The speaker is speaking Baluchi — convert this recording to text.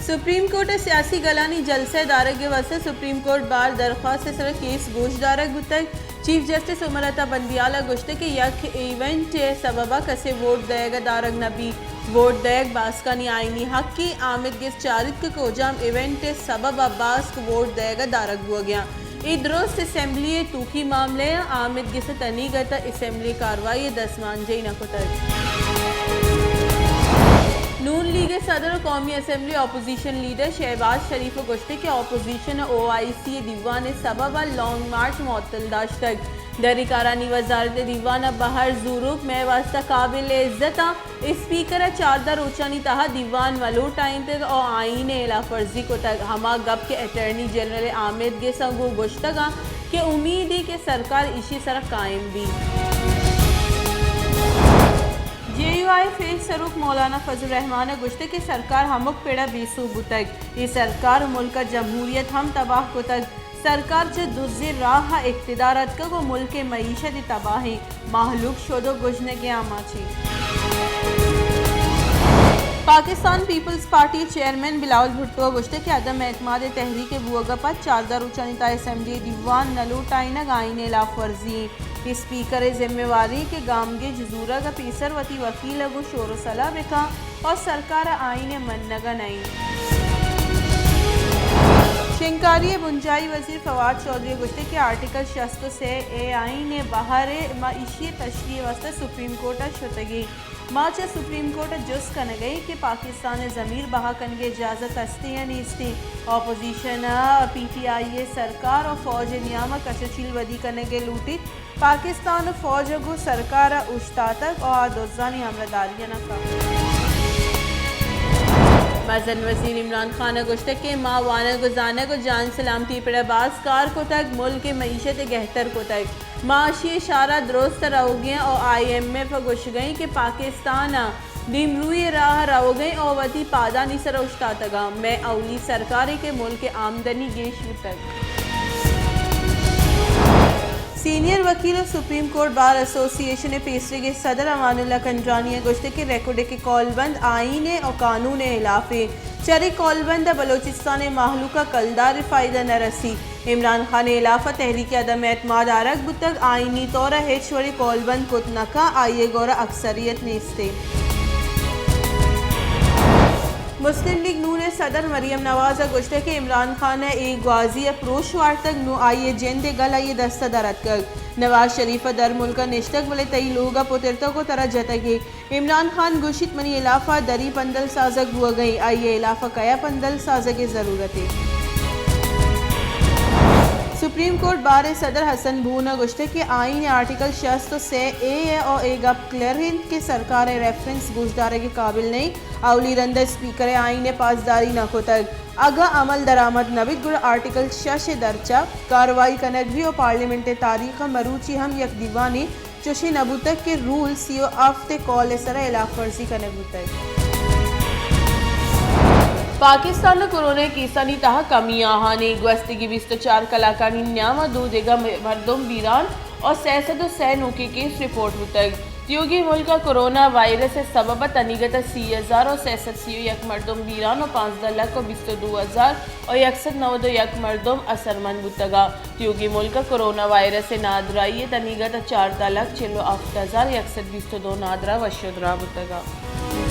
سپریم کورٹ ءِ سیاسی گلانی جلسہ ءِ دارگ ءِ واستہ سپریم کورٹ بار درخواست ءِ سرا کیس گوش دارگ بوتگ۔ چیف جسٹس عمر عطا بندیال ءَ گوشتگ کہ یک ایونٹ ءِ سبب ءَ کسے ووٹ دئیگ ءَ دارگ نہ بیت۔ ووٹ دئیگ باسکانی آئینی حقے۔ آمید گس چاریت کہ کجام ایونٹ ءِ سبب ءَ باسک ووٹ دئیگ ءَ دارگ بوگ ءَ اَنت۔ اے درست اسمبلی ءِ توکی معاملہ ءَ۔ آمید گس ءَ تنیگت ءَ اسمبلی ءِ کاروائی ءَ دستمانجنی نہ کتگ۔ نون لیگ ءِ صدر ءُ قومی اسمبلی اپوزیشن لیڈر شہباز شریف ءَ گوشتگ کہ اپوزیشن ءَ او آئی سی ءِ دیوان ءِ سبب ءَ لانگ مارچ معطل داشتگ۔ دری کارانی وزارت ءِ دیوان ءَ بہر زوروک مئے واستہ قابل عزت اَنت۔ اسپیکر ءَ چاردہ روچانی تہا دیوان مہ لوٹائینتگ ءُ آئین ءِ ہلاف ورزی کتگ۔ ہما گپ کہ اٹارنی جنرل آمید گس ءَ گوں گوشتگ اَنت کہ امیدے کہ سرکار ایشی ءِ سرا قائم بیت۔ جے یو آئی ءِ فیض سروک مولانا فضل الرحمان ءَ گوشتگ کہ سرکار ہمک پڑ ءَ بے سوب بوتگ۔ اے سرکار ملک ءِ جمہوریت ہم تباہ کتگ۔ سرکار چہ دزی ءِ راہ ءَ اقتدار ءَ اتکگ ءُ ملک ءِ معیشت تباہ اِنت۔ مہلوک شد ءُ گژنگ ءِ آماچ اِنت۔ پاکستان پیپلز پارٹی ءِ چیئرمین بلاول بھٹو ءَ گوشتگ کہ عدم اعتماد ءِ تحریک ءِ بوگ ءَ پد چاردہ روچانی تہا اسمبلی ءِ دیوان نہ لوٹائینگ آئین ءِ ہلاف ورزی اِنت۔ اسپیکر ءِ ذمہ واری اِنت کہ گامگیج زورگ ءَ پیسر وتی وکیل ءَ گوں شور ءُ صلاح بہ کنت ءُ سرکار ءَ آئین ءِ منگ ءَ نہ اِنت۔ شنگکاری ءِ بنجاہی وزیر فواد چوہدری ءَ گوشتگ کہ آرٹیکل شست ءُ سے اے آئین ءِ بہر ءَ، ما ایشی ءِ تشریح ءِ واستہ سپریم کورٹ ءَ شتگ ایں۔ ما چہ سپریم کورٹ ءَ جست کنگ ءَ ایں کہ پاکستان ءِ ضمیر بہا کنگ ءِ اجازت است ایں یا نیست ایں۔ اپوزیشن ءَ پی ٹی آئی ءِ سرکار ءُ فوج ءِ نیام ءَ کش ءُ چیل ودی کنگ ءَ لوٹیت۔ پاکستان ءِ فوج ءَ گوں سرکار ءَ اوشتاتگ ءُ آ دزانی ہمراہداری ءَ نہ کنت۔ مزن وزیر عمران خان ءَ گوشتگ کہ ما وانگ ءُ زانگ ءُ جان سلامتی ءِ پڑ ءَ باز کار کتگ، ملک ءِ معیشت ءَ گہتر کتگ۔ ما اشی ءِ شار ءَ درست ءَ روگ ءَ ایں ءُ آئی ایم ایف ءَ گوشگ ءَ ایں کہ پاکستان ءَ دیمروئی ءِ راہ ءَ روگ ءَ ایں ءُ وتی پادانی سر ءَ اوشتاتگ ایں۔ مئے اولی سرکارے کہ ملک ءِ آمدنی گیش بوتگ۔ سینئر وکیل ءُ سپریم کورٹ بار ایسوسی ایشن ءِ پیسریگیں صدر امان اللہ کنڈرانی ءَ گوشتگ کہ ریکوڈک ءِ کولبند آئین ءُ قانون ءِ ہلاف ایں۔ چرے کولبند ءَ بلوچستان ءِ مہلوک ءَ کلدار ءِ فائدہ نہ رسیت۔ عمران خان ءِ ہلاف ءَ تحریک عدم اعتماد آرگ بوتگ، آئینی طور ءَ ہچ وڑیں کولبند کت نہ کنت، آئی ءِ گور ءَ اکثریت نیست ایں۔ مسلم لیگ نون ءِ صدر مریم نواز ءَ گوشتگ کہ عمران خان ءَ اے گوازی ءَ پروش وارتگ، نوں آئی ءِ جند ءِ گل آئی ءِ دست ءَ در اتکگ۔ نواز شریف ءَ در ملک ءَ نشتگ، بلے تئی لوگ ءَ پترتگ ءُ ترا جتگ ئے۔ عمران خان گوشیت، منی ہلاف ءَ دری پندل سازگ بوگ ءَ ایں، آئی ءِ ہلاف ءَ کیا پندل سازگ ءِ ضرورت ایں؟ سپریم کورٹ بار ءِ صدر حسن بھون ءَ گوشتگ کہ آئین ءِ آرٹیکل شست ءُ سے اے ءُ اے گپ کلر اِنت کہ سرکار ءِ ریفرنس گوشدارگ ءِ قابل نہ اِنت۔ اولی رند ءَ اسپیکر ءَ آئین ءِ پاسداری نہ کتگ۔ اگاں عمل درآمد نہ بیت، گڑا آرٹیکل شش ءِ درچ ءَ کاروائی کنگ بیت ءُ پارلیمنٹ ءِ تاریخ ءَ مروچی ہم یک دیوانے چوشیں نہ بوتگ کہ رول سی ءُ ہفت ءِ قول ءِ سرا ہلاف ورزی کنگ بوتگ۔ پاکستان ءَ کورونا ءِ کیسانی تہا کمی آہان ایں۔ گوستگیں بیست ءُ چار کلاکانی نیام ءَ دو دگہ مردم بیران ءُ سئے سد ءُ سئے نوکیں کیس رپورٹ بوتگ۔ تیوگیں ملک ءَ کورونا وائرس ءِ سبب ءَ تنیگت ءَ سی ہزار ءُ سئے سد سی ءُ یک مردم بیران ءُ پانزدہ لکھ ءُ بیست ءُ دو ہزار ءُ یک سد نود ءُ یک مردم اثرمند بوتگ اَنت۔ تیوگیں ملک ءَ کورونا وائرس ءِ نادراہی ءَ تنیگت ءَ چاردہ لکھ چل ءُ ہفت ہزار یک سد بیست ءُ دو نادراہ وش ءُ دراہ بوتگ اَنت۔